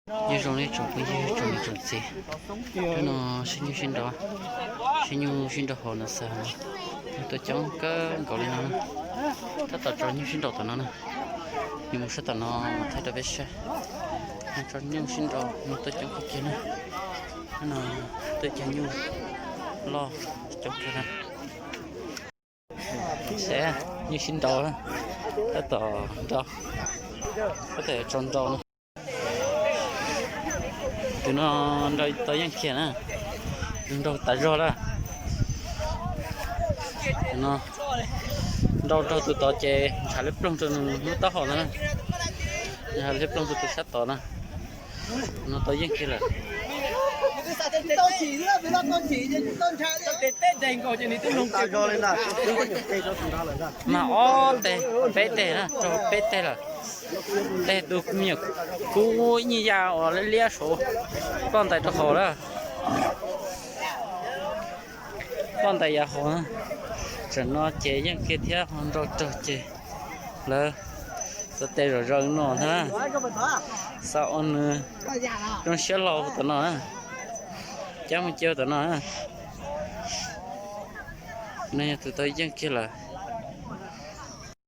Nyob zoo nej tsoom phooj ywg tsoom niam tsoom txiv, hnub no sib nyuj sib nrau, sib nyuj sib nrau hauv no xwb. Nws tuaj coob kawg nkaus li no na. Tab tom tso nyuj sib nrau tom no na. Nws mus sab tom no thaij rau peb saib. Nws tso nyuj sib nrau, nws tuaj coob kawg kiag na. Hnub no tuaj cog nyuj loj coob kawg na. Saib, nyuj sib nrau, tab tom nrau, tab tom tso nrau no. Tus no nrau tau yeej kiag na, nrau tas zog lawm. Tus no nrau raug tus tod ces ntshav liab ploog rau nws lub taub hau ntawd na. Ntshav liab ploog rau tus sab tod na. Tus no tau yeej kiag lawm. Mas ob teg peb teg na, raug peb teg lawm. Teg tus me nyuam kub nyuj yaj uas liab liab saud, ploj ntais rau hauv lawm. Ploj ntais yav hauv. Tsam no ces yeej kiag thiab ho nrau raug ces lawv txo tes zom zaws no ntag. Xav ua nws zoo siab hlo tom no na. Cab mus cia tom no na. Nws yog tus tau yeej kiag lawm.